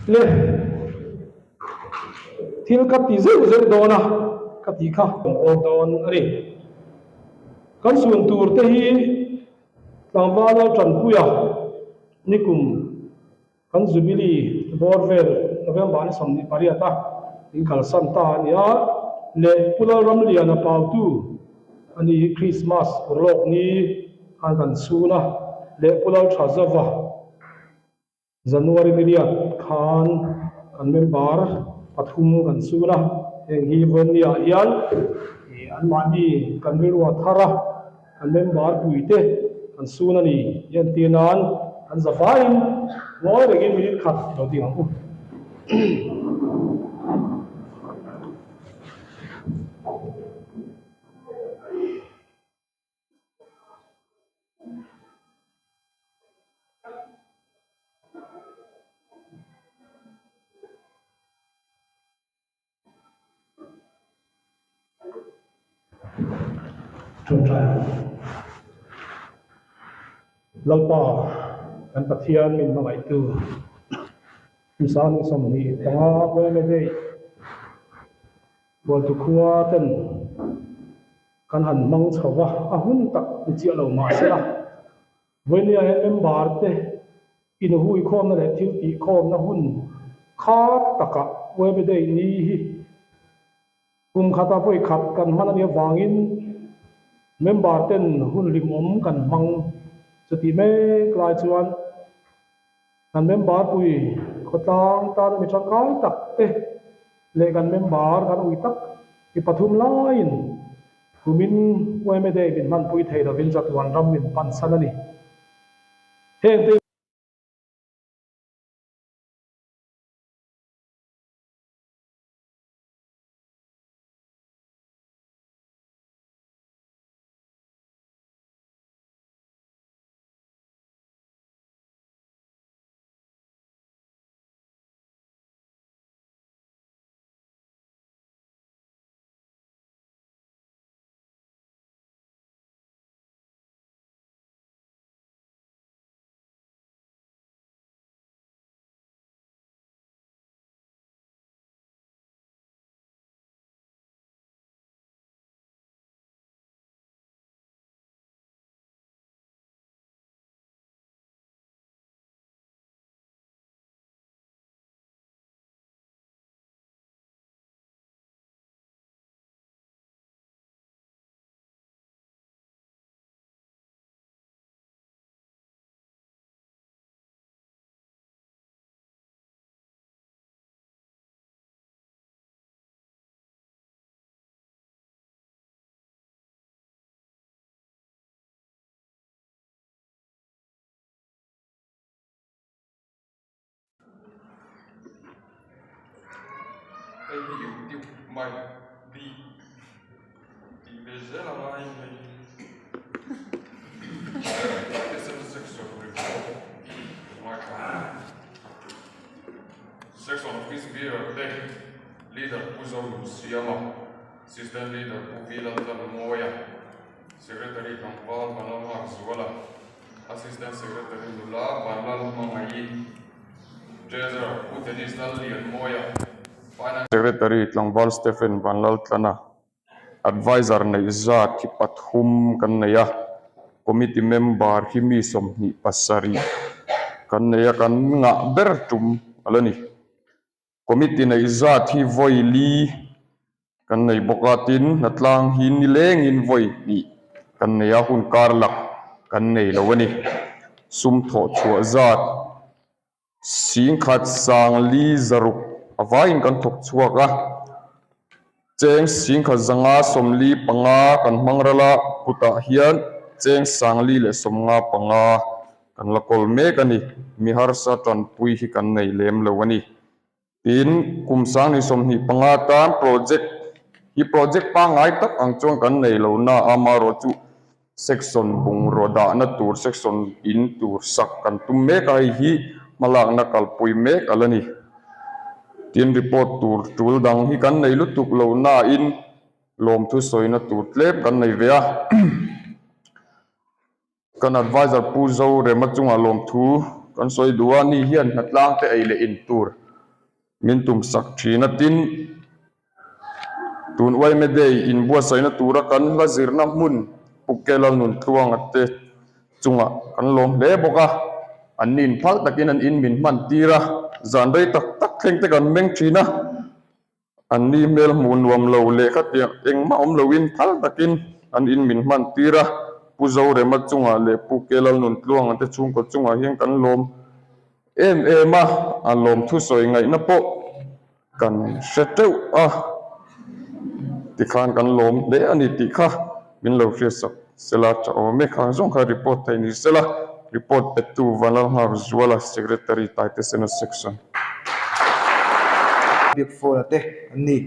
Le thil ka ti zeuh zeuh dawn a ka tih kha kan awm dawn a ni. Kan sun tur te hi tlangval lal tanpuia nikum kan Jubilee bawr vel November ni 28 a in kalsan ta a ni a, leh Pu Lalramliana Pautu a ni hi Krismas urlawk ni khan kan chhun a, leh Pu Lalthazova January ni riat khan kan member pathum kan chhun a, heng hi Vawinia hian anmahni kan rilru a thar a. Kan member puite kan sun a ni tih entir nan kan za vaiin ngawi rengin minute khat lo ding ang u. Ṭawngṭai ang. Lalpa, kan Pathian min hmangaihtu, Misa ni 25 Vawime Day Hualtu khua ten kan han hmang chho va, a hun tak ni chiah lo mahsela, Vawinia hian member te inhuikhawmna leh thil tihkhawmna hun kha takah Web Day ni hi kum khata vawi khat kan hman a nih avangin member ten hun hlimawm kan hmang chutih mek lai chuan kan member pui khawtlang tana mi tangkai tak te leh kan member kan ui tak mi pathum laiin Kumin yma Day min hmanpui thei lovin chatuan ram min pansan a ni. Heng te. Hei hi youtube mic bik tih ve zel a ngai hei sm section report ngaithla section office bearer te leader Pu Zonunsiama assistant leader Pu V Laltlanmawia secretary tlangval Vanlalnghakzuala. Assistant Secretary nula Vanlalhmangaih, Treasurer Pu Dennis Lallianmawia, Finance Secretary tlangval Stephen Vanlaltlana, Adviser neih zat hi pathum kan nei a, Committee member hi mi 27 kan nei a, kan ngah ber tum a la ni. Committee neih zat hi vawi li kan nei bawk a, tin hnatlang hi nilengin vawi hnih kan nei a, hun kar lak kan nei lo a ni. Sum thawh chhuah zat singkhat sang li zaruk a vaiin kan thawk chhuak a, cheng singkhat zanga 45 kan hmang ral a, kutah hian cheng 1095 Kan la kawl mek a ni. Mi harsa tanpui hi kan nei lem lo a ni. Tin, kum 2025 tan project hi project pangngai tak ang chuan kan nei lo na a, amaherawhchu section bungraw dahna tur, section in tur sak kan tum mek a, hei hi hmalakna kalpui mek a la ni. Tin, report tur tul dang hi kan nei lutuk lo nain lawmthu sawina tur tlem kan nei ve a. Kan adviser Pu Zorema chungah lawmthu kan sawi duh a, ni hian hnatlang te ei leh in tur min tum sak thin a, tin tun Uaime Day inbuatsaihna tura kan hla zirna hmun Pukke Lalnuntluanga te chungah kan lawm hle bawk a, an ni inphal takin an in min hman tir a, zan rei tak tak thleng te kan meng thin a. An ni hmel hmuh nuam lo leh khatiang engmah awm loin phal takin an in min hman tir a, Pu Zorema chungah leh Pu Kelalnuntluanga te chhungkaw chungah hian kan lawm em em a, a lawm thusawi ngaihna pawh kan hre teuh a, tikhan kan lawm hle a ni tih kha min lo hriatsak sela tha awm e, khang zawng kha report theih ni sela, report petu Vanlalnghak Zuala, Secretary, Taitesena Section. Biak phone te an ni.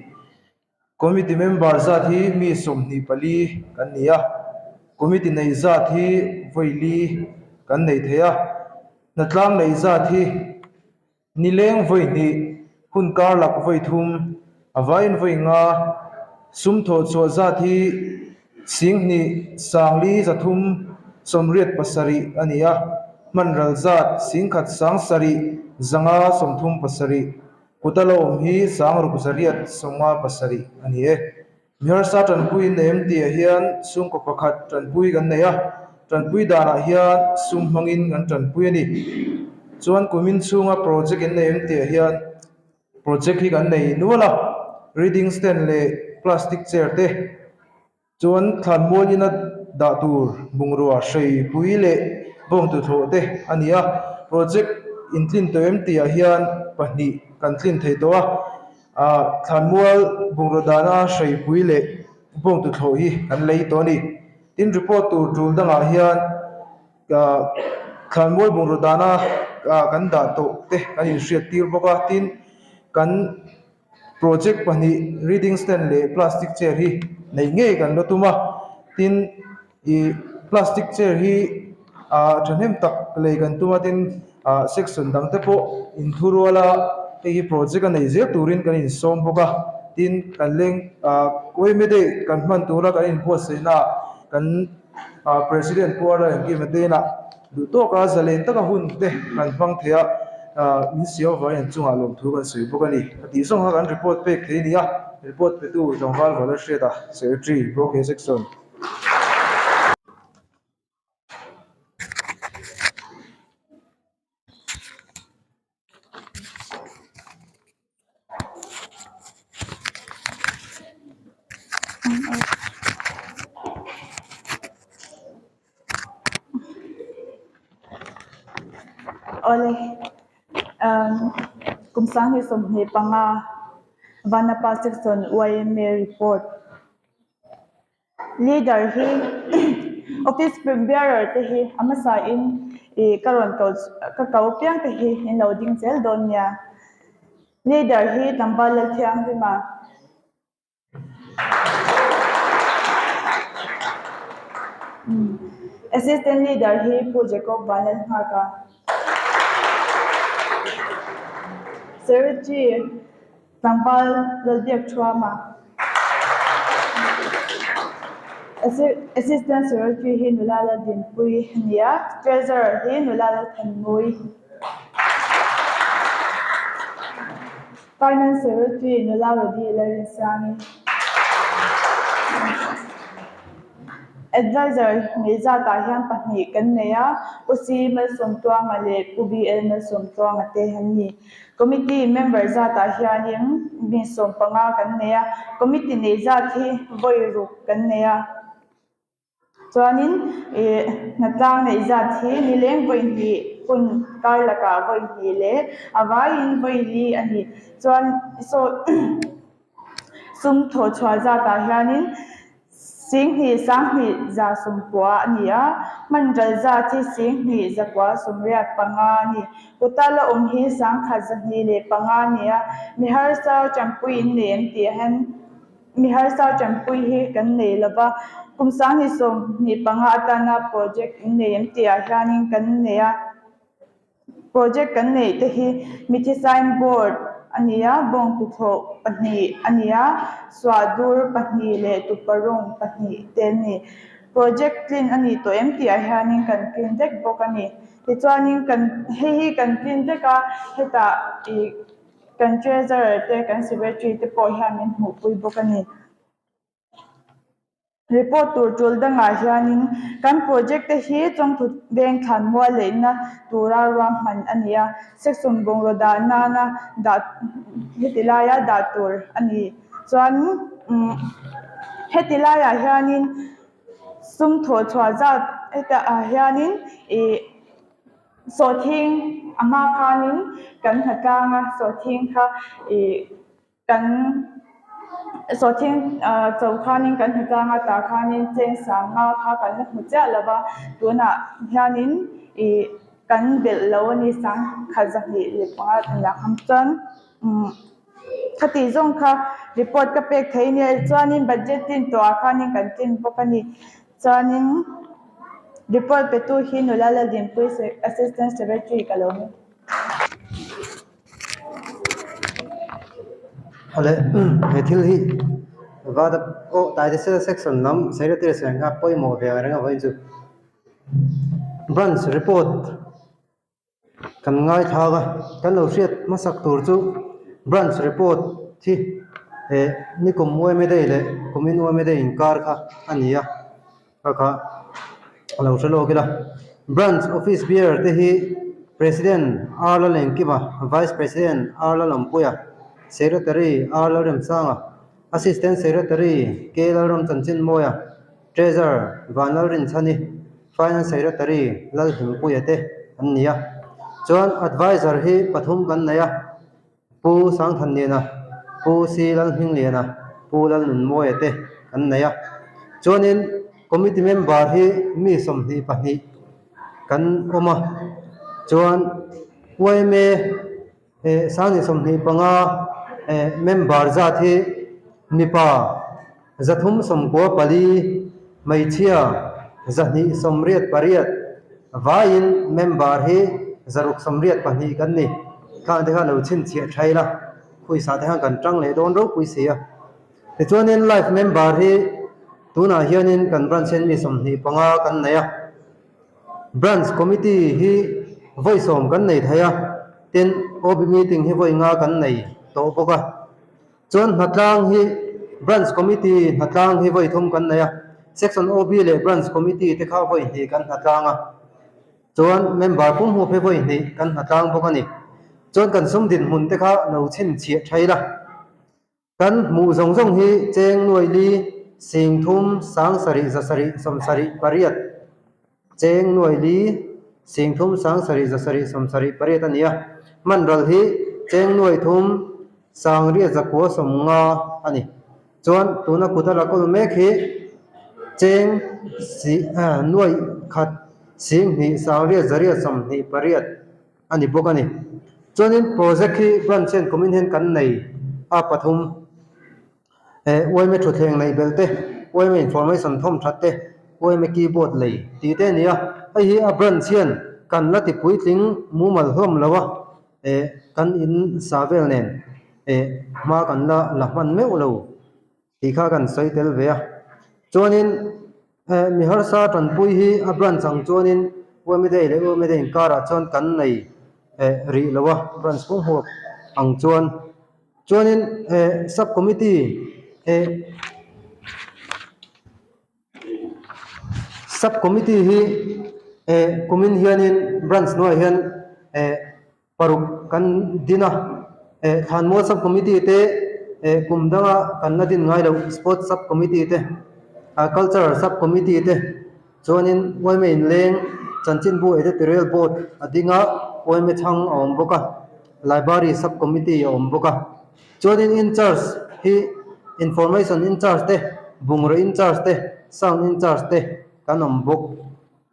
Committee member zat hi mi 24 kan ni a, committee nei zat hi vawi li kan nei thei a, hnatlang nei zat hi nileng vawi hnih, hun kar lak vawi thum, a vaiin vawi nga, sum thawh chhuah zat hi 2 sangli 300 87 a ni a, hman ral zat 1 7 500 37, kuta lo awm hi 6 857 a ni e. Mi harsa tanpui in nei em tih ah hian chhungkaw pakhat tanpui kan nei a, tanpui danah hian sum hmangin kan tanpui a ni. Chuan kumin chhunga project in nei em tih ah hian project hi kan nei nual a, reading stand leh plastic chair te chuan thlanmual ina dah tur bungrua hreipui leh bawng tuthlawh te a ni a, project in tlin tawh em tih ah hian pahnih kan tlin thei tawh a, ah thlanmual bungraw dana hreipui leh bawng tuthlawh hi kan lei tawh a ni. Tin report tur tul dangah hian ah thlanmual bungraw dana ah kan dah tawh te kan inhriat tir bawk a, tin kan project pahnih reading stand leh plastic chair hi nei ngei kan la tum a, tin ih plastic chair hi ah thahnem tak lei kan tum a tin ah section dang te pawh inthurual a hei hi project a nei zel turin kan insawm bawk a, tin kan leng ah Koime day kan hman tura kan inbuatsaihna ah kan ah president pawh a la engkim a te inah duh tawka zalen taka hun te kan hmang thei a ah min siam avangin an chungah lawmthu kan sawi bawk a ni a tih zawng kha kan report pek thei a ni a report petu tlangval vala hriat a secretary Broke section. Awle umm kum 2025 Vanapa section YMA report leader hi office bearer te hi a hmasa in ih ka rawn ko ka ko piang te hi in lo ding zel dawn nia leader hi tlangval Lalthianghlima. Assistant leader hi Pu Jacob Vanlalnghaka. Secretary Tlangval Lalbiakthuama. Assistant Secretary hi Nula Laldinpuii a ni a, Treasurer hi Nula Lalthanmui. Finance Secretary Nula Rodi Lalrinsangi. Adviser nei zatah hian pahnih kan nei a, Pu C Malsawmtluanga leh Pu BL Malsawmtluanga te an ni. Committee member zatah hianin mi 15 kan nei a, committee nei zat hi vawi ruk kan nei a. Chuanin ih hnatlang neih zat hi nileng vawi hnih hun kar lakah vawi hnih leh a vaiin vawi li a ni. Chuan saw sum thawh chhuah zatah hianin 2 1 190 a ni a, hman ral zat hi 2 195 a ni. Kuta la awm hi 1,205 a ni a, mi harsa tanpui in nei an tih hian Mi harsa tanpui hi kan nei lo va, kum 2025 atana project in nei em tihah hianin kan nei a. Project kan neih te hi mithi sign board a ni a, bawngtuthlawh pahnih a ni a, suahdur pahnih leh tuparawng pahnih te a ni. Project tlin a nih tawh em tihah hianin kan tlin vek bawk a ni. Tichuanin kan hei hi kan tlin vek a, hetah ih kan treasurer te kan secretary te pawh hian min hmuhpui bawk a ni. Report tur tul dangah hianin kan project te hi chawngthu veng thlan mual leihna tura ruahman a ni a, section bungraw dah nana dah heti laia dah tur a ni. Chuan heti laiah hianin sum thawh chhuah zat hetah hianin ih sawhthing a hma khanin kan hnatlang a, sawhthing kha ih Kan sawhthing cho khanin kan hmu tlang a, tah khanin cheng sanga kha kan la hmu chiah lo va, tunah hianin ih kan belh lo a ni sang khat zahnih leh panga inah khan chuan umm khati zawng kha report ka pek thei nia chuanin budget tin tawhah khanin kan tlin bawk a ni chuanin report petu hi nula Laldinpuii assistant secretary ka lo ni. Awle he thil hi vada aw taite sel section lam secretary sawi ang kha pawimawh ve ang reng avangin chu branch report kan ngaithla a kan lo hriat hmasak tur chu branch report hi eh nikum yma day leh kumin yma day inkar kha a ni a kha kha a lo hre lawk ila branch office bearer te hi president R Lalengkima vice president R Lalampuia secretary R Lalremsanga assistant secretary K Lalramchanchinmawia treasurer Vanlalrinchhani finance secretary Lalhimpuia te an ni a chuan adviser hi pathum kan nei a Pu Sangthanliana, Pu Si Lalhmingliana, Pu Lalnunmawia te an nei a. Chuanin committee member hi mi 22 kan awm a. Chuan yma eh sangni 25 eh member zat hi mipa 394, hmeichhia 288 vaiin member hi 682 kan ni. Khang te khan lo chhinchhiah tha ila, pawisa te khan kan tang leh dawn ropui si a. Tichuanin life member hi tunah hianin kan branch hian mi 25 kan nei a. Branch committee hi vawi sawm kan nei thei a, tin OB meeting hi vawi nga kan nei tawh bawk a. Chuan hnatlang hi Branch Committee hnatlang hi vawi thum kan nei a, Section OB leh Branch Committee te kha vawi hnih kan hnatlang a, chuan member pum huap hi vawi hnih kan hnatlang bawk a ni. Chuan kan sum dinhmun te kha lo chhinchhiah tha ila. Kan hmuh zawng zawng hi cheng nuai li, sing thum, sang sarih, za sarih, sawm sarih, pariat, cheng nuai li, sing thum, sang sarih, za sarih, sawm sarih, pariat a ni a. Hman ral hi cheng nuai thum, sang riat zakua sawm nga a ni. Chuan tuna kut a la kawl mek hi cheng si nuai khat sing hnih sang riat zariat 28 a ni bawk a ni. Chuanin project hi branch hian kumin hian kan nei a pathum eh yma thutthleng neih belh te, yma information thawm that te, yma keyboard lei tih te a ni a. Hei hi a branch hian kan la ti puitling mumal hlawm lo a. Eh kan in sa vel nen eh hma kan la la hman meuh lo tih kha kan sawi tel ve a. Chuanin eh mi harsa tanpui hi a branch ang chuanin UMA Day leh UMA Day inkarah chuan kan nei eh rih lo a branch pum huap ang chuan. Chuanin eh sub committee eh Sub committee hi eh kumin hianin branch hnuaiah hian eh paruk kan din a eh thlanmual sub committee te eh kum danga kan la din ngai loh sports sub committee te ah cultural sub committee te chuanin yma inleng chanchinbu editorial board a ding a yma chhang a awm bawk a library sub committee a awm bawk a. Chuanin in charge hi information in charge te, bungraw in charge te, sound in charge te kan awm bawk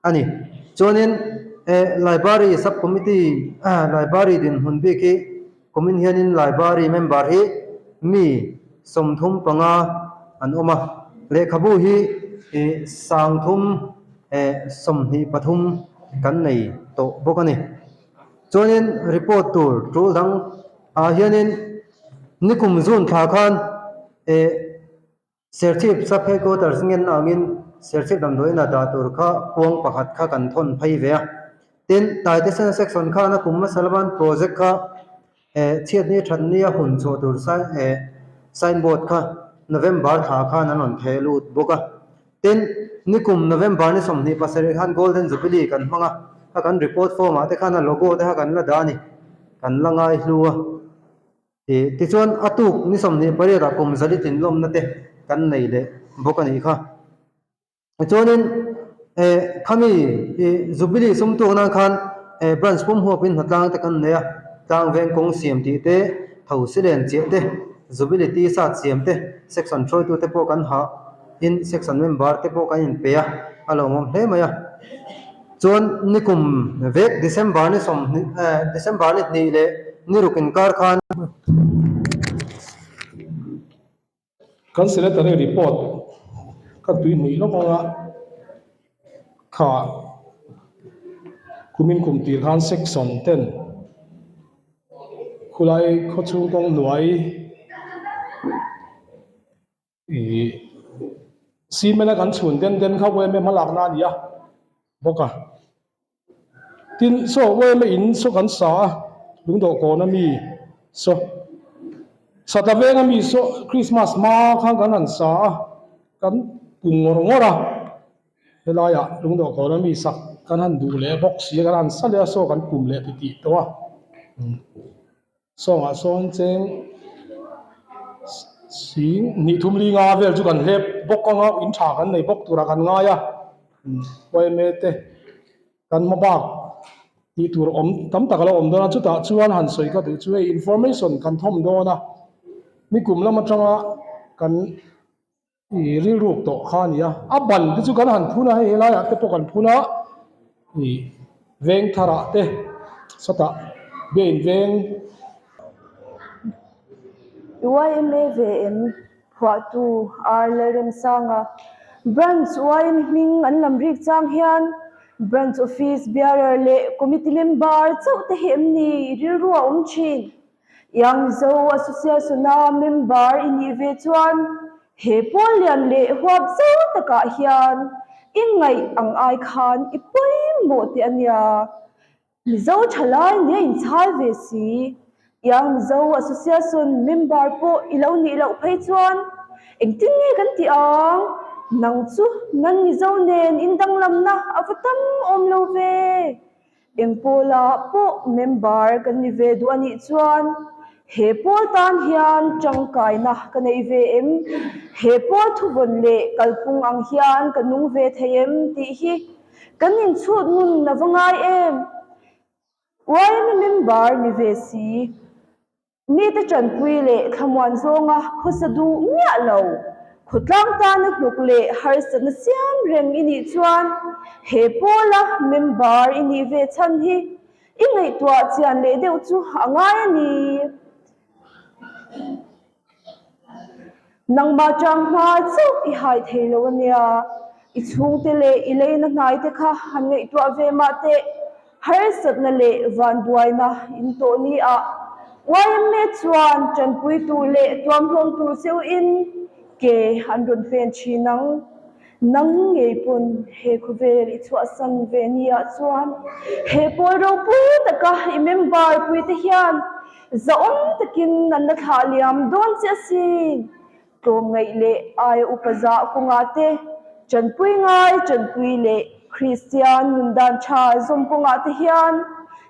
a ni. Chuanin eh library sub committee library dinhmun bik hi kumin hianin library member hi mi 35 an awm a, lehkhabu hi ih 323 kan nei tawh bawk a ni. Chuanin report tur tul dang ah hianin nikum zun thla khan eh Serchhip sub headquarters ngen angin Serchhip damdawiin ah dah tur kha kuang pakhat kha kan thawn phei ve a. Tin, Taitesena section khan a kum hmasa lama an project kha eh chhiatni thatni a hun chhuah tur sign eh signboard kha November thla khan an rawn theh lut bawk a. Tin, nikum November ni 27 khan Golden Jubilee kan hmang a, kha kan report form ah te khan a logo te kha kan la dah a ni, kan la ngai hlu a. Ih tichuan a tuk ni 28 ah kum zali tinlawmna te kan nei leh bawk a nih kha. Tichuanin eh khami ih Jubilee sum tuk nan khan eh branch pum huapin hnatlang te kan nei a, tlang veng kawng siam tih te, tho silen chiah te, Jubilee t-shirt siam te, section hruaitu te pawh kan hah in section member te pawh kan inpe a, a lawmawm hle mai a. Chuan nikum vek December ni 20 eh December ni hnih leh ni ruk inkar khan. Kan Secretary report ka tui hnih lawk anga kha kumin kum tir khan section ten khulai khawchhung kawng hnuai ih cement a kan chhun den den kha yma hmalakna a ni a bawk a tin saw yma in saw kan sa a lungdawh kawn ami saw satla veng ami saw Christmas hma khan kan han sa a kan pung ngawr ngawr a helaiah lungdawh kawn ami sak kan han duh leh bawk si a kan han sa leh a saw kan pum leh titih tawh a. Sawngah sawn cheng sing hnih thum li nga vel chu kan hlep bawk anga in tha kan nei bawk turah kan ngai a yma te kan hma bak tih tur awm tam tak a lo awm dawn a chutah chuan han sawi ka duh chu hei information kan thawm dawn a nikum lam atanga kan ih rilruk tawh kha a ni a a ban te chu kan han phun a hei helaiah te pawh kan phun a ih veng tharah te sawtah biain veng. Yma ve em phuahtu R Lalremsanga Branch yma hming an lam rik chang hian Branch Office Bearer leh Committee Member chauh te hi em ni rilru a awm thin. Young Zo Association-a member i nih ve chuan he pawl lian leh huap zo takah hian i ngaih ang ai khan i pawimawh teh a nia. Mizo thalai nia inchhal ve si. Young Mizo Association member pawh i lo nih loh phei chuan engtin nge kan tih ang? Nang chu nan Mizo nen indanglamna a va tam awm lo ve. Eng pawlah pawh member kan ni ve duh a nih chuan he pawl tan hian tangkaina ka nei ve em? He pawl thuvawn leh kalphung ang hian ka nung ve thei em tih hi kan inchhut ngun a va ngai em? Yma member ni ve si. Mite tanpui leh thlamuan zawnga khawsa duh miah lo, khawtlang tana hnuk leh harsatna siam reng i nih chuan he pawla member i nih ve chhan hi i ngaihtuah chian leh deuh chu a ngai a ni. Nangmah tang hma chauh i hai thei lo a nia, i chhungte leh i leina hnaite kha han ngaihtuah ve mah teh. Harsatna leh vanduaina in tawh ni ah yma chuan tanpuitu leh tuamhlawmtu cheu in ke an rawn pen thin ang. Nang ngei pawn he khawvel i chhuahsan ve ni ah chuan he pawl ropui taka i member puite hian zahawm takin an la thlah liam dawn che asin. Tlawmngaih leh aia upa zah kawngah te, tanpui ngai tanpui leh Kristian nun dan tha zawm kawngah te hian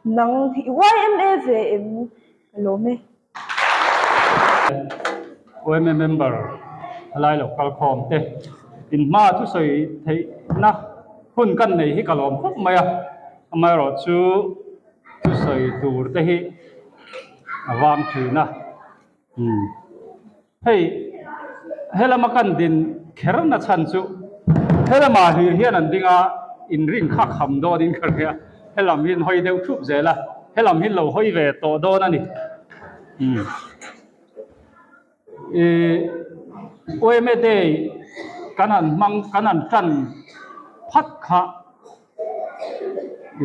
nang i yma ve em? Ka lawm e. Yma member helai lo kal khawm te in hma thusawi theihna hun kan nei hi ka lawm khawp mai a, amaherawhchu thusawi tur te hi a vang thin a. Umm hei helama kan din kher na chhan chu helama hlir hian an ding a in ring kha kham dawn in ka hria helam hi an hawi deuh thup zel a helam hi lo hawi ve tawh dawn a ni umm ih yma day kan han hmang kan han tan phat kha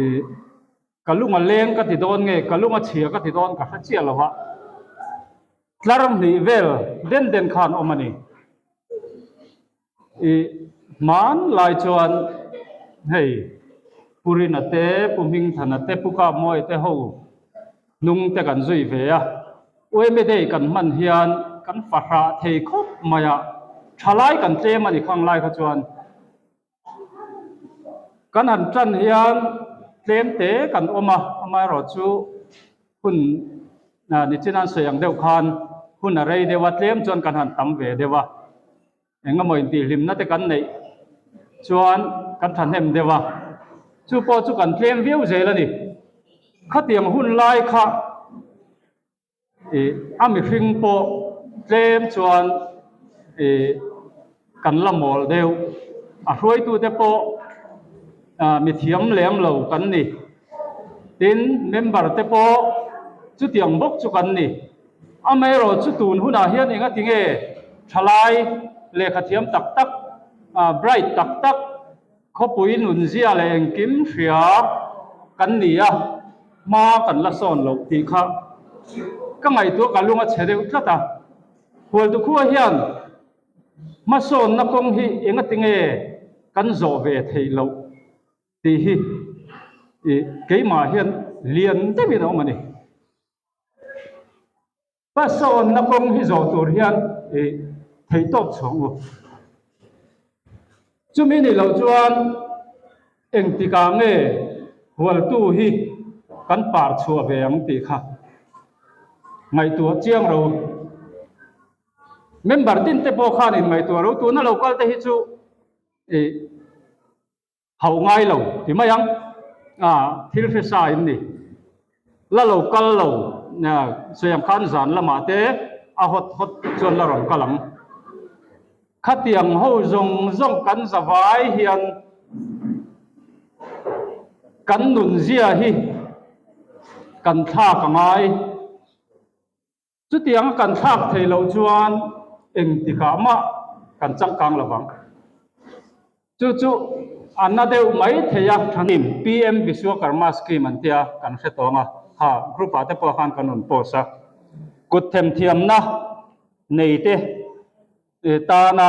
ih. Ka lung a leng ka ti dawn nge, ka lung a chhia ka ti dawn ka hre chiah lo a, tlar hnih vel den den khan awm a ni. I hmanlai chuan hei Pu Rina te, Pu Hmingthana te, Pu Kapmawia te ho hnung te kan zui ve a. Ueme Day kan hman hian kan fahrah thei khawp mai a, thalai kan tlem a ni khang lai kha chuan. Kan han tan hian tlem te kan awm a, amaherawhchu hun nichin an sawi ang deuh khan hun a rei deuh a, tlem chuan kan han tam ve deuh a. Engemaw intihhlimna te kan neih chuan kan thahnem deuh a, chu pawh chu kan tlem viau zel a ni. Khatiang hun lai kha ih a mihring pawh tlem chuan ih kan la mawl deuh, a hruaitute pawh mithiam lem lo kan ni. Tin, member te pawh chutiang bawk chu kan ni. Amaherawh chu tun hunah hian engati nge thalai lehkha thiam tak tak, bright tak tak, khawpui nunzia leh engkim hria kan ni a, hma kan la sawn loh tih kha ka ngaihtuah ka lung a chhe deuh tlat a. Hualtukhua hian hmasawnna kawng hi engati nge kan zawh ve theih loh tih hi keimah hian lian deuhin a awm a ni. Hmasawnna kawng hi zawh tur hian i thei tawp chhuang u. Chumi ni loh chuan engtikah nge hualtu hi kan par chhuah ve ang tih kha ngaihtuah chiang ro. Member tin te pawh khan inngaihtuah ro. Tuna lo kal te hi chu i Hauh ngai lo ti mai ang. A, thil hre sa in ni. La lo kal lo, sawi ang khan zan lamah te a hawt hawt chuan la rawn kal ang. Khatiang ho zawng zawng kan za vai hian kan nunzia hi kan thlak a ngai. Chutiang a kan thlak thei loh chuan engtikah mah kan changkang lo vang. Chu chu a na deuh mai thei a. Thanim, PM Vishwakarma Scheme an tia kan hre tawng a, kha group ah te pawh khan kan rawn post a. Kut themthiamna nei te tana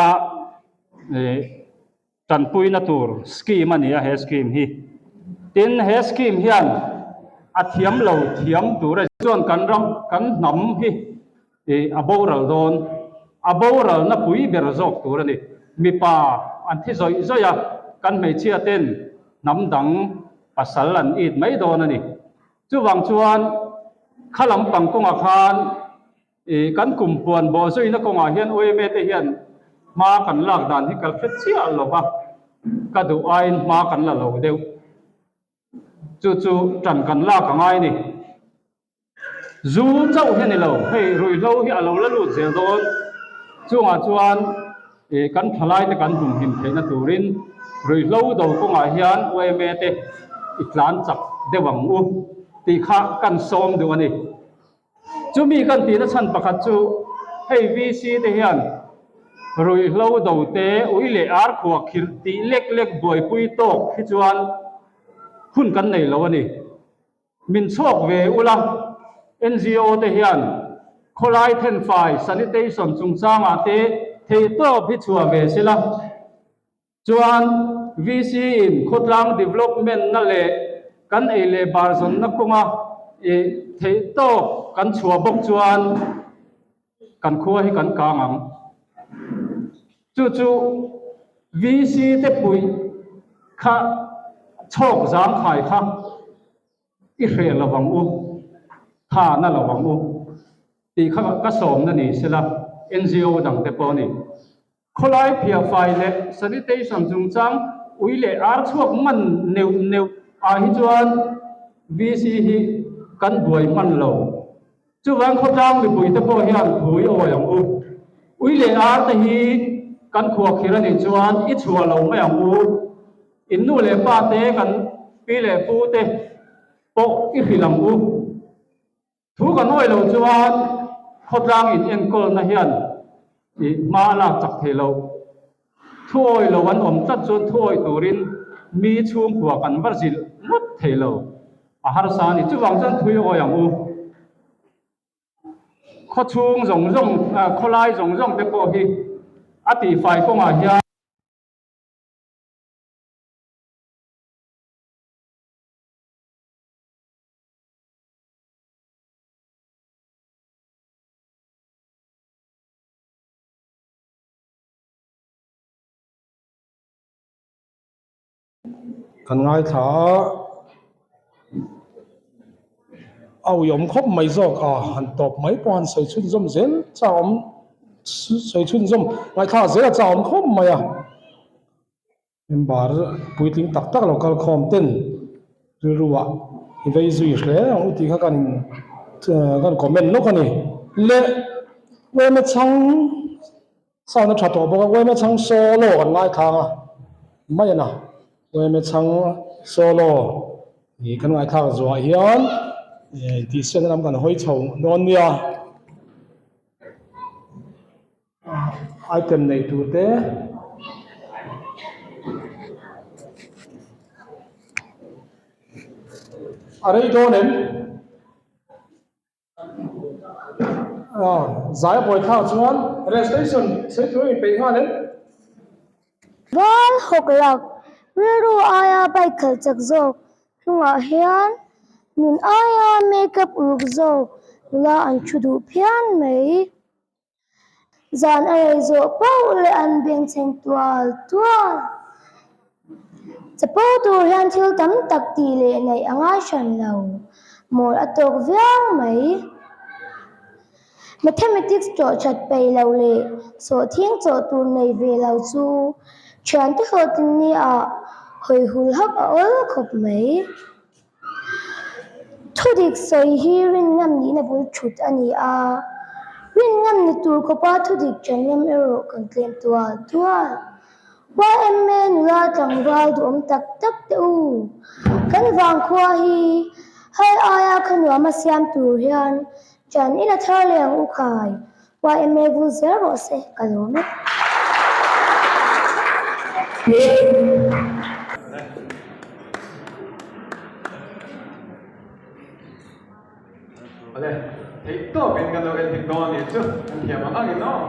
Tanpuina tur scheme a ni a he scheme hi. Tin, he scheme hian a thiam lo thiam tur a chuan kan ram, kan hnam hi ih a boral dawn. A boralna pui ber zawk tur a ni. Mipa an thi zawih zawih a, kan hmeichhia ten hnam dang pasal an it mai dawn a ni. Chuvang chuan kha lampang kawngah khan Ih, kan kum puan bawh zuina kawngah hian UMA te hian hma kan lak dan hi kal hre chiah lo va, ka duh aiin hma kan la lo deuh. Chu chu tan kan lak a ngai ni. Zu chauh hi a ni lo, hei ruihhlo hi a lo la lut zel dawn. Chungah chuan ih, kan thalai te kan humhim theihna turin ruihhlo do kawngah hian UMA te i tlan chak deuh ang u tih kha kan sawm duh a ni. Chumi kan tihna chhan pakhat chu hei VC te hian ruihhlo do te, ui leh ar khua khirh tih lek lek buaipui tawk hi chuan hun kan nei lo a ni. Min chhuak ve ula, NGO te hian khawlai thenfai, sanitation, chungchangah te theihtawp hi chhuah ve sela. Chuan VC in khawtlang development na leh kan ei leh bar zawnna kawnga i theih tawk kan chhuah bawk chuan kan khua hi kan kang ang. Chu chu VC te puih kha chhawk zang khai kha i hreh lo ang u, tha na lo ang u tih kha ka sawmna ni sela NGO dang te pawh a ni. Khawlai phiahfai leh sanitation chungchang ui leh ar chhuak man neuh neuh ah hi chuan VC hi kan buai hman lo. Chuvang khawtlang mipui te pawh hian phui awi ang u. Ui leh ar te hi kan khuakhir a nih chuan i chhuah lo mai ang u. In nu leh pa te kan pi leh pu te pawh i hrilh ang u. Thu kan awih loh chuan khawtlang in enkawlna hian ih hma a lak chak thei lo. Thu awih lo an awm tlat chuan thu awih turin mi chhungkua kan va zilh ngawt thei lo. A harsa a ni. Chuvang chuan thui awih ang u. Khawchhung zawng zawng, khawlai zawng zawng te pawh hi a tihfai kawngah hian. Kan ngaithla a, a uiawm khawp mai zawk a, han tawp mai pawh han sawi chhunzawm zel chak awm sawi chhunzawm ngaihthlak zel a chak awm khawp mai a. Member puitling tak tak lo kal khawm ten rilru ah i vei zui hle ang u tih kha kan in kan comment lawk a ni. Le Uaima chhang sound a tha tawh bawk a, Uaima chhang solo kan ngaithlang a mai a na. Uaima chhang solo ih kan ngaithlak zuah hian ih tihsiakna lam kan hawi chho dawn nia. Item nei tur te a rei dawn em? Zai a buai thlak chuan rail station sawi tur a inpeih nghal em? Val hawk lak rilru aia bike khalh chak zawk hnungah hian nun aia makeup uluk zawk nula an thu duh phian mai. Zan a rei zawh pauh leh an bengchheng tual tual. Chapo tur hian thil tam tak tih leh neih a ngai hran lo, mawl a tawk viau mai. Mathematics tawh that peih lo leh sawhthing chawh tur nei ve lo chu thiante hlawhtlin ni ah hawi hul hak a awl khawp mai. Thudik sawi hi rinngam nihna bul thut a ni a, rinngam ni tur khawpa thudik ṭanlem erawh kan tlem tual tual. YMA nula tlangval duhawm tak tak te u, kan vangkhua hi hei aia kha nuama siam tur hian ṭan ila thar leh ang u khai, YMA vul zel rawh se ka lawm e. Awle, theih tawpin kan lo en dik dawn a nih chu, kan thiam ang angin aw.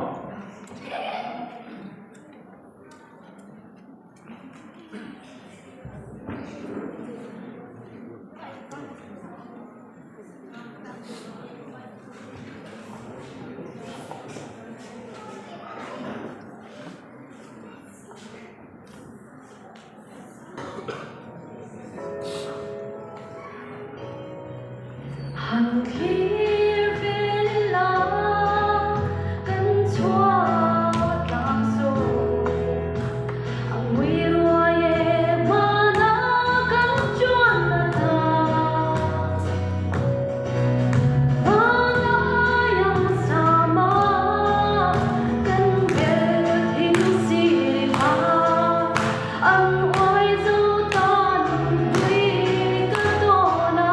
Han thlir vel ila kan chhuak tlang zawk ang ngui ruai e hmana kan chuan na ta Vanlai ang sama kan bel thing si kha an uai zo ta nunpui ka tawn a.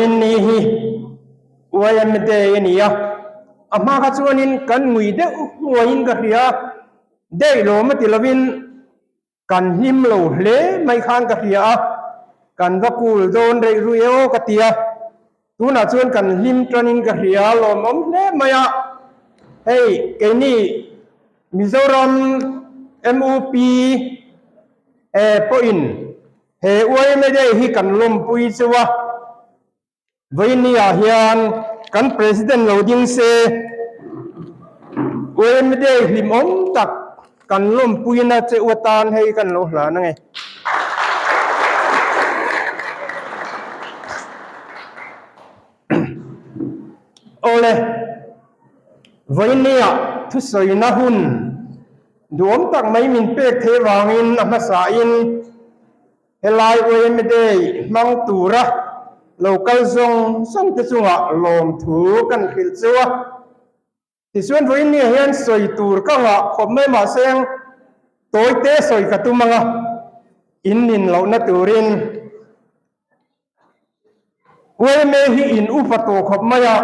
Ni hi YMA Day a ni a, a hma kha chuanin kan ngui deuh hnuaiin ka hria a, day lawm a ti lovin kan hlim lo hle mai khan ka hria a, kan va kul dawn reih rui e aw ka ti a, tunah chuan kan hlim tanin ka hria a, lawmawm hle mai a, hei keini Mizoram MUP pawhin He YMA Day hi kan lawmpui chu a, vawinia hian kan President lo ding se, YMA Day hlimawm tak kan lawmpuina che u atan hei kan lo hlan ange. Awle, vawinia thusawina hun Duhawm tak mai min pek theih vangin a hmasain helai YMA Day hmang tura lo kal zawng zawng te chungah lawmthu kan hrilh cheu a. Tichuan vawiin ni ah hian sawi tur ka ngah khawp mai mahse tawite sawi ka tum ang a, in nin lohna turin YMA hi in upa tawh khawp mai a,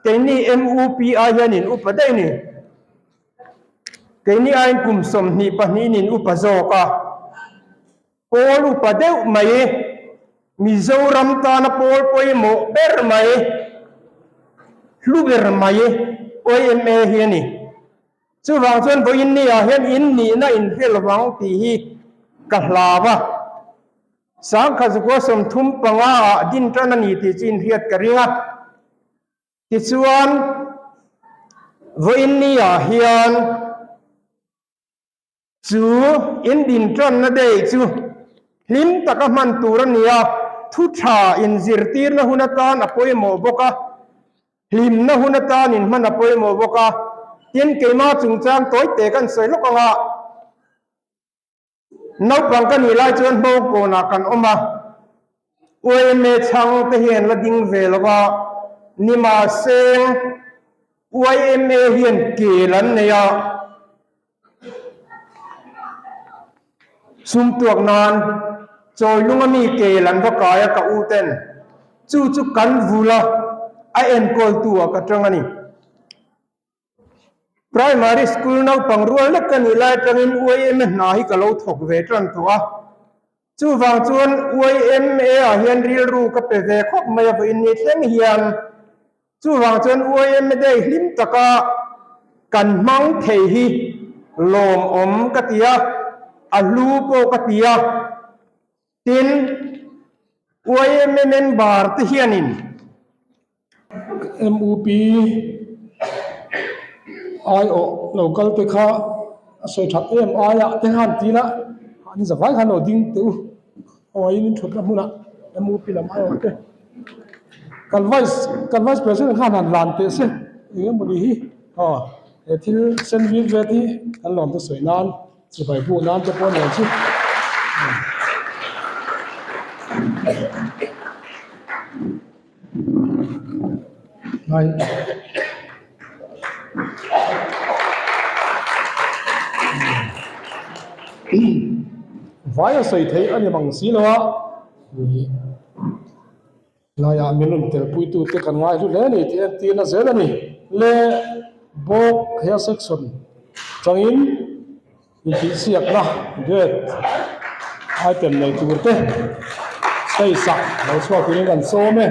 keini MUPI hian in upa daih ni. Keini aiin kum 22 in in upa zawk a, pawl upa deuh mai, Mizoram tana pawl pawimawh ber mai, hlu ber mai YMA hi a ni. Chuvang chuan vawiin ni ah hian in nihna in hre lovang tih hi ka hlau a. Sangkhat zakua 35 ah din tan a ni tih chu inhriat ka ring a. Tichuan, vawiin ni ah hian chu in din tanna day chu hlim taka hman tur a ni a, thu tha inzirtirna hun atan a pawimawh bawk a, hlimna hun atan inhman a pawimawh bawk a. Tin, keimah chungchang tawi te kan sawi lawk ang a. Naupang ka nih lai chuan Hmawngkawnah kan awm a, YMA chhang te hian la ding ve lo va, nimahseng YMA hian kel an nei a, sum tuak nan Chawilunga mi kel an va kai a ka u ten, chu chu kan vul a, a enkawltu ah ka tang a ni. Primary school naupang rual lek ka nih lai atangin YMA hna hi ka lo thawk ve tan tawh a. Chuvang chuan YMA ah hian rilru ka pe ve khawp mai a vawiin ni thleng hian. Chuvang chuan YMA day hlim taka kan hmang thei hi lawmawm ka ti a, a hlu pawh ka ti a. Tin, YMA member te hianin. MUP aiawh lo kal te kha a sawi that em aia te khan ti ila an zavai khan lo ding teh u hawaiin in thutna hmunah MUP lam aiawh te kan vice kan vice president khan han lan teh se eng emaw ni hi aw he thil sen vir vet hi kan lawm te sawi nan Chibai bu nan te pawh nen chu. Ngai. Vai a sawi theih a ni mang si lo a. Laiah min rawn telpuitu te kan ngai hlu hle a ni tih entirna zel a ni. Le bawk he section tangin intihsiakna duet item nei tur te stage ah lo chhuak turin kan sawm e.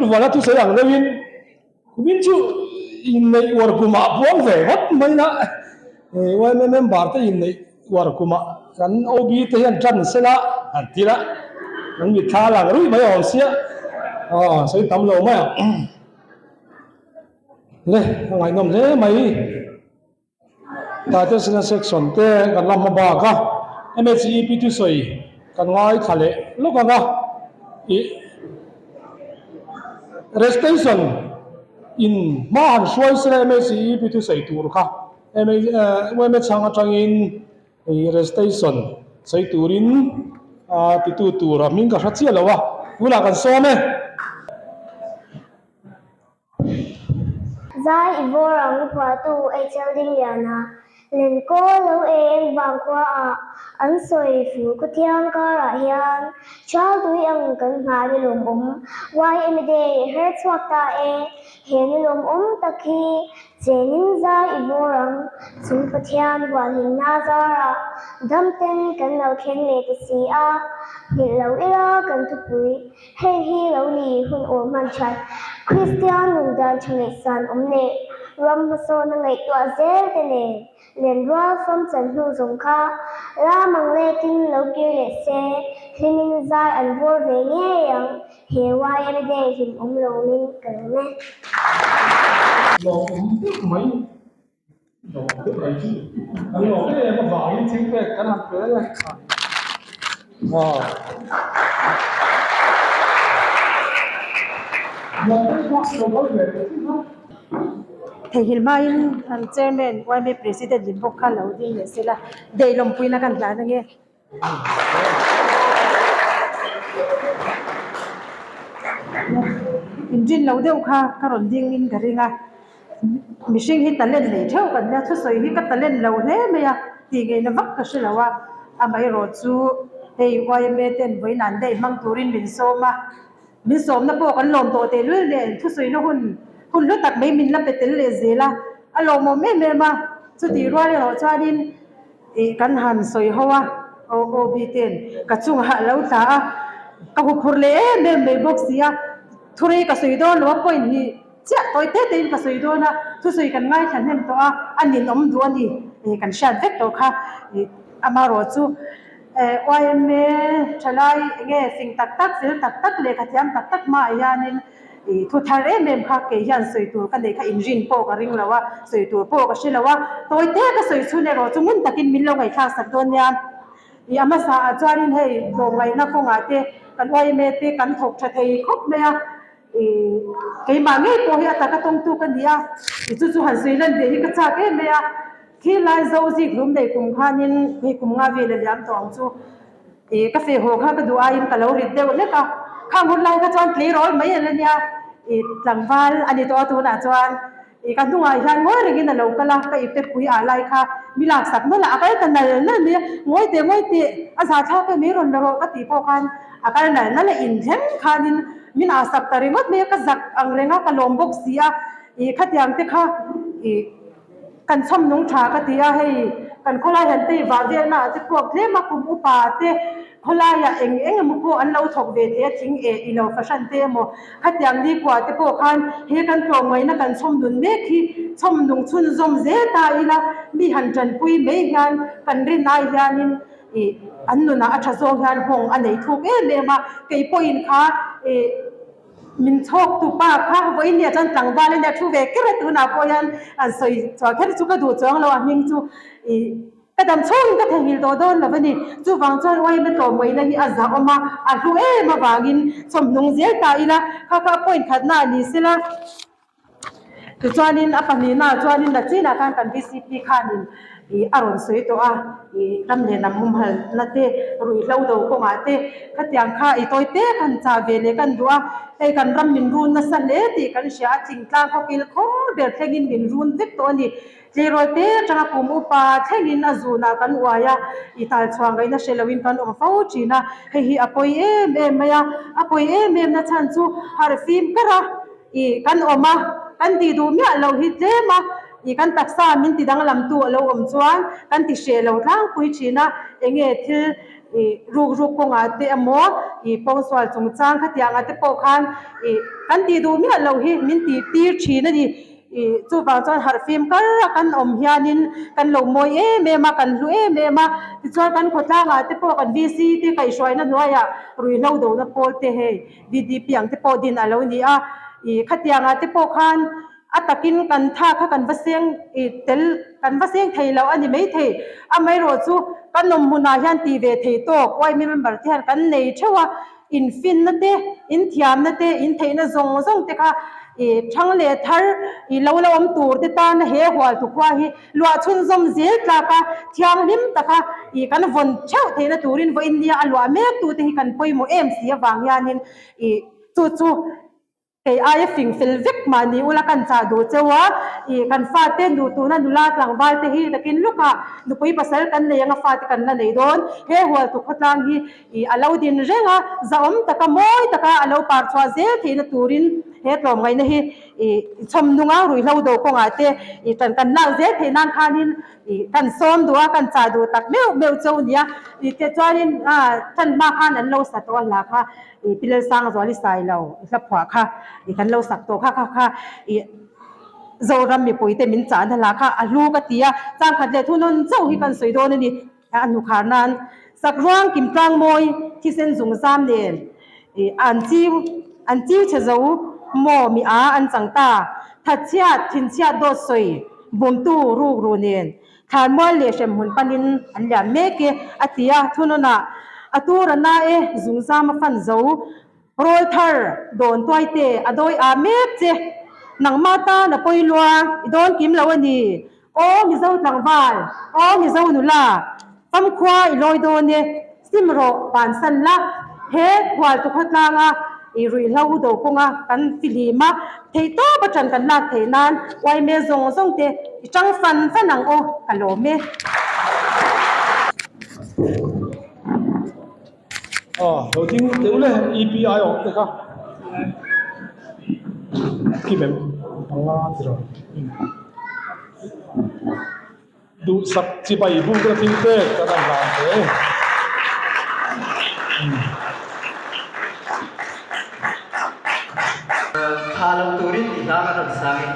Lalvala thusawi ang deuhin kumin chu inneih uar kumah puang ve ngawt mai na yma member te inneih uar kumah kan OB te hian tan sela an ti la kan mitthla lang ruih mai a awm sia aw sawi tam lo mai ang le a ngaihnawm hle mai. Tate senior section te kan la hma bak a, MHEP thusawi kan ngaithla leh lawk ang a, ih recitation in hma han hruai sela MHEP thusawi tur kha yma chhang atangin ih recitation sawi turin a titu tur a hming ka hre chiah lo a, tunah kan sawm e. Zai i bawr ang phuahtu HL Dingliana, Lenkawl lo eng vangkhua ah an sawi fur khawthiang karah hian Thial tui ang kan nghah ni lawmawm YMA Day her chhuak ta e, he ni lawmawm tak hi chenin zai i bawr ang chung Pathian hualhimna zarah damten kan lo thleng leh ta si a, nghilh lo ila kan thupui Hei hi lo ni hun aw hman that, Kristian nun dan tha ngaihsan awm leh ram hmasawn a ngaihtuah zel te nen lenrual fam chan hnu zawng kha ram ang letin lo kir leh se, hlimin zai an vawr ve ngei ang, he YMA Day hlim awm lawmin ka lawm e. Lawm awm deuh mai, lawm awm deuh mai chu kan lawm em avangin thil pek kan han pe a. Theihnghilh hmain an chairman yma president lim bawk kha lo ding leh sela dei lawmpuina kan hlan ange. Inrin lo deuh kha ka rawn ding in ka ring a, mihring hi talent nei theuh kan nia thusawi hi ka talent lo hle mai a tih ngaihna vak ka hre lo a, amaherawh chu hei yma ten vawiin an daih hmang turin min sawm a, min sawmna pawh kan lawm tawh tehlul nen thusawina hun hun hlu tak mai min la pe tel leh zel a, a lawmawm em em a, chutih rual erawh chuanin. Tih kan han sawi ho a, aw aw bite'n ka chungah a lo tla a, ka huphurh leh em em mai bawk si a, thurei ka sawi dawn lo a point hi chiah tawi te tein ka sawi dawn a, thusawi kan ngaithla hnem tawh a, a ninawm duh a ni eh kan hriat vek tawh kha ih amaherawh chu eh yma thalai enge fing tak tak fel tak tak lehkha thiam tak tak hmaah hianin I thu thar em em kha kei hian sawi tur ka neih kha inrin pawh ka ring lo a, sawi tur pawh ka hre lo a, tawi te ka sawi chhun erawh chu ngun takin min lo ngaihthlak sak dawn nia. I a hmasa ah chuanin hei tlawmngaihna kawngah te kan yma te kan thawk tha thei khawp mai a, i keimah ngei pawh hi a taka tawngtu ka ni a, i chu chu han sawi lan ve hi ka chak em mai a, khi lai zo zik hlum nei kum khanin hei kum nga vel a liam tawh ang chu. I ka feh haw kha ka duh aiin ka lo rit deuh hlek a, khang hun lai kha chuan tleirawl mai a la nia, i tlangval a ni tawh a tunah chuan i ka hnungah hian ngawi rengin a lo kal a, ka ipte pui ah lai kha mi laksak nawlh a, a kal ta nal nal mai a, ngawi teh ngawi teh a zah thlak e mai rawn la rawh ka tih pawh khan a kal nal nal a, inthleng khanin min ah sak ta ringawt mai a, ka zak ang reng a, ka lawm bawk si a, i khatiang te kha i. Kan chhawm nung tha ka ti a, hei kan khawlai han tei vah velna ah te puak tlem a, kum upa te khawlaiah eng eng emaw pawh an lo thawk ve thei a, thing eh i lo fahran te emaw khatiang ni kua te pawh khan he kan tlawmngaihna kan chhawm nun mek hi chhawm nung chhunzawm zel ta ila mi han tanpui mai hian kan rin ai hianin ih an nunah a tha zawng hian hawng a nei thuk em em a, kei pawhin kha ih. Min chhawk tu pa kha vawiin nia chuan tlangval a nia thu ve ker a tunah pawh hian an sawi chhuah kher chu ka duh chuang lo a hming chu ih ka dam chhungin ka theihnghilh tawh dawn lo a ni. Chuvang chuan yma tlawmngaihna hi a zahawm a, a hlu em avangin chawmhnung zel ta ila kha kha point khatna a ni sela. Tichuanin a pahnihnaah chuanin Nachinah khan kan VCP khanin ih a rawn sawi tawh a, ih ram leh hnam humhalhna te, ruihhlo do kawngah te khatiang kha i tawi te kan chah ve leh kan duh a, hei kan ram min run nasa hle tih kan hria a, thingtlang khawkil khawr ber thlengin min run vek tawh a ni. Tleirawl te atanga kum upa thlengin a zunah kan uai a, i tal chhuah ngaihna hre loin kan awm fo thin a, hei hi a pawi em em mai a, a pawi em em na chhan chu harh fim kar a. I kan awm a, kan tih duh miah loh hi tlem a, i kan taksa min ti danglam tu a lo awm chuan kan ti hreh lo tlangpui thin a, enge thil I ruk ruk kawngah te emaw i pawngsual chungchang khatiangah te pawh khan i kan tih duh miah loh hi min tih tir thin a ni. I chuvang chuan harhfim kar a kan awm hianin kan lo mawi em em a, kan hlu em em a. Tichuan kan khawtlangah te pawh kan VC te kaihhruaina hnuaiah ruihhlo dona pawl te hei VDP ang te pawh din a lo ni a. I khatiangah te pawh khan A takin kan tha kha kan va seng i tel kan va seng thei lo a ni maithei. Amaherawhchu kan awm hmunah hian ti ve thei tawk YMA member te hian kan nei theuh a, infinna te, inthiamna te, intheihna zawng zawng te kha i thang leh thar i lo la awm tur te tana he hualtu khua hi luah chhunzawm zel tlak a, thianghlim taka i kan vawn theuh theihna turin vawiin nia a luah mek tute hi kan pawimawh em si avang hianin i chu chu Kei aia fing fel vek mahni ula kan chah duh cheu a, ih kan fate nu tuna nula tlangval te hi takin lukah nupui pasal kan nei anga fate kan la nei dawn. He hualtu khawtlang hi ih a lo din reng a, zahawm taka mawi taka a lo par chhuah zel theihna turin he tlawmngaihna hi ih chhawm nunga ruihhlo do kawngah te ih ṭan kan lak zel theih nan khanin ih kan sawm duh a, kan chah duh tak meuh meuh cheu nia. Ih tichuanin ṭan hma khan an lo sa tawh a hla kha. I Pi Lalsangzuali Sailo i hla phuah kha i kan lo sak tawh kha kha kha i Zoram mipuite min chahna hla kha a hlu ka ti a, changkhat leh thu nawn chauh hi kan sawi dawn a ni. A hnukhar nan Sakruang Kimtlang mawi thisen zung zam nen i an chiu an chiu chhe zo maw mi a an chang ta, thatchhiat thinchhiat dawt sawi bumtu ruk ru nen Thlanmual leh hremhmun panin an liam mek e, a ti a. Thunawnah, A tur a na e, zungzam a fan zo. Rawl thar dawn tuai te a dawi ah mek che. Nangmah tan a pawi lua, i dawn kim lo a ni. Aw Mizo tlangval, aw Mizo nula, famkhua i lawi dawn e, sim rawh bansan la. He khualtu khawtlanga i ruihhlo do kawnga kan fihlim a, theihtawp atang kan lak theih nan uaime zawng zawng te i tang fan fan ang aw, ka lawm e. Aw, lo ding teuh le EPI awm te kha kim em panga ti rawh. Duhsak chibai buk a thil pek kan han hlan hle. Tha lo turin i hla kan rawn sang e.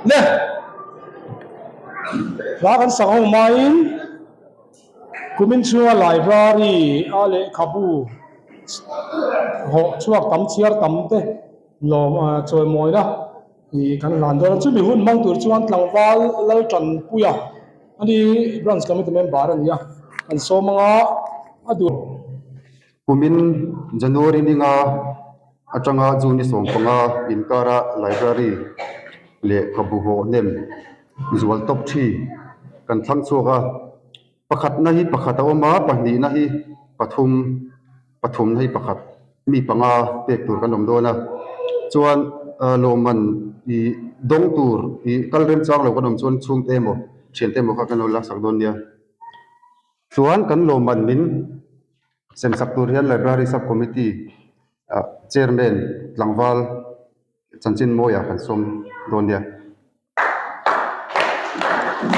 Le hla kan sak ho hmain kumin chhunga library a lehkhabu hawh chhuak tam chhiar tam te lawm chawimawina ih kan hlan dawn a chumi hun hmang tur chuan tlangval Laltanpuia a ni branch committee member a ni a kan sawm anga a duh. Kumin January ninga atanga June ni 15 inkara library lehkhabu hawh hnem zual top thi kan thlang chhuak a, pakhatna hi pakhat a awm a, pahnihna hi pathum, pathumna hi pakhat mi panga pek tur kan awm dawn a, chuan lawmman ih dawng tur ih kal remchang lo kan awm chuan chhungte emaw thiante emaw kha kan lo laksak dawn nia. Chuan kan lawmman min semsak tur hian Library Sub Committee ah Chairman tlangval chanchin mawia kan sawm dawn nia.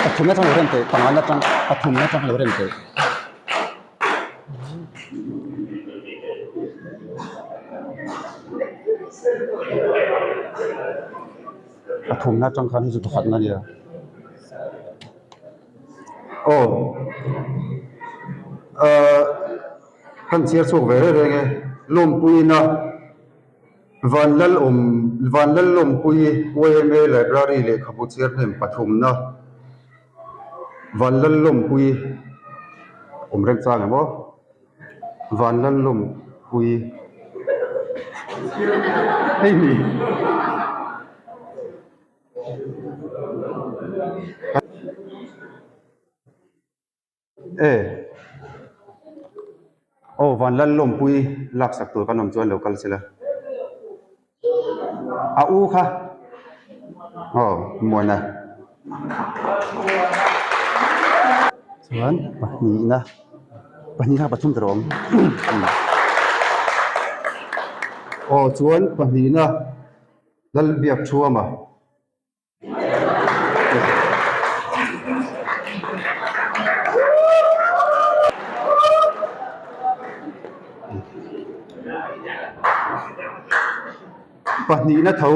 Pathumna chang lo rem teh, pangana chang, pathumna chang lo rem teh. Pathumna chang khan hei chu pakhatna nia. Aw ahh kan chhiar chhuak ve reng reng e lawmpuiina Vanlalawm Vanlallawmpui YMA Library lehkhabu chhiar hnem pathumna Vanlallawmpui awm reng chang em aw Vanlallawmpui hei ni. E aw Vanlallawmpui laksak tur kan awm chuan lo kal sela a u kha aw Muana chuan pahnihna pahnihna pathum tur a awm aw chuan pahnihna. Lalbiak Thuama. Pahnihna tho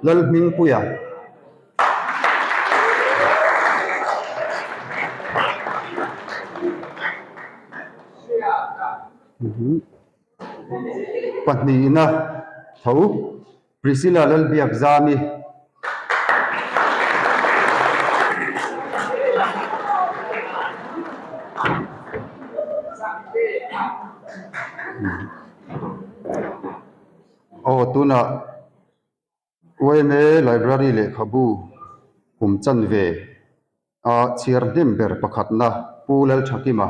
Lalhmingpuia. Pahnihna tho Priscilla Lalbiakzami. Aw tunah YMA Library lehkhabu kum chanve a chhiar hnem ber pakhatna Pu Lalthakima.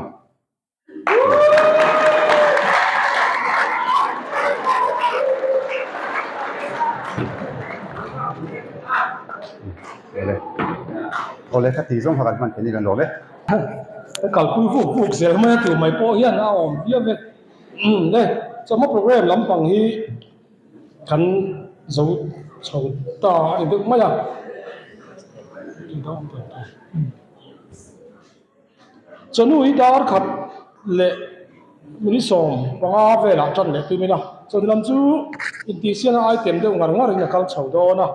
Awle kha ti zawng kha kan hman thei ni kan lawm e. Ka kalpui vuk vuk zel mai a tur mai pawh hian a awm viau e. Le chawhma program lampang hi kan zo chho ta a ni deuh mai a. Chawhnu hi dar khat leh minute 15 velah tan leh tum ila chawhnu lam chu intihsiakna item deuh ngar ngar in a kal chho dawn a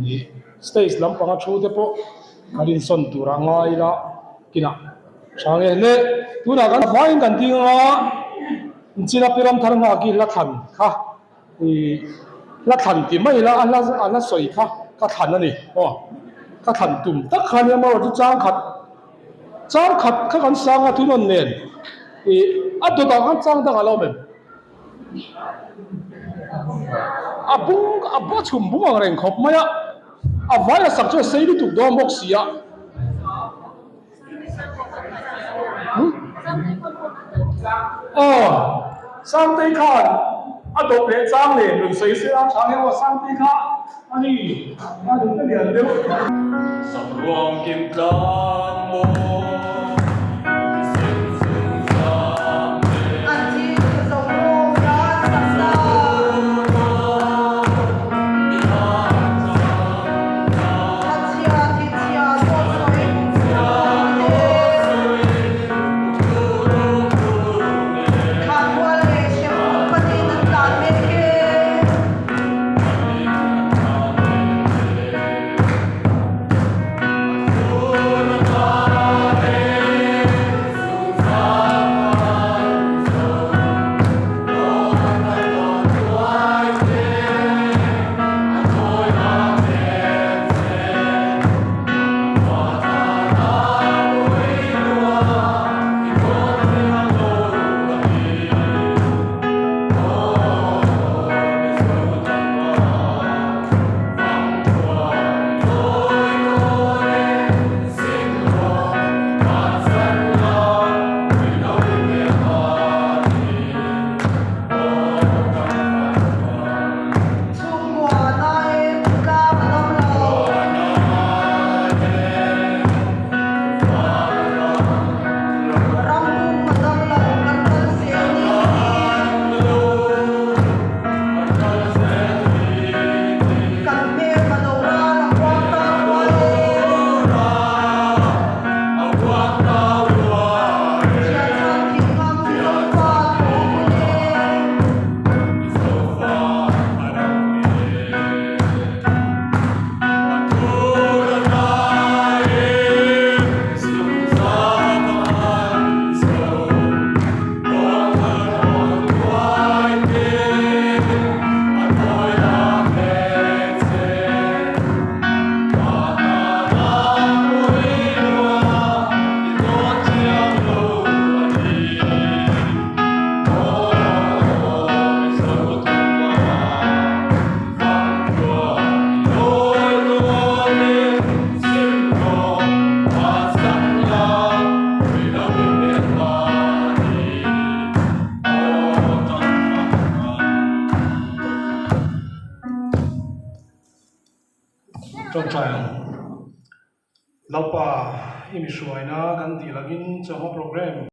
ih stage lampanga thu te pawh kan insawn tur a ngai ila kinah tha nge hle tunah kan vaiin kan ding anga inchina pi ram thar nghak hi hla thlan kha ih hla thlan ti mai ila a hla a hla sawi kha ka thlan a ni aw ka thlan tum tak kha nia marawh chu chang khat chang khat kha kan sang a thunawn nen ih a dawtah khan chang dang a lo awm em a bung a a chhum bung ang reng khawp mai a a vai a sak chu a sei lutuk dawn bawk si a. Aw, Sangtei khan a dawp leh chang nen rawn sawi se a tha nge aw Sangtei kha a ni a nunna lian deuh. Sakruang kim tlang maw sen chung zam e. Tawngtai ang. Lalpa, i mihruaina kan dil angin chawhma programme.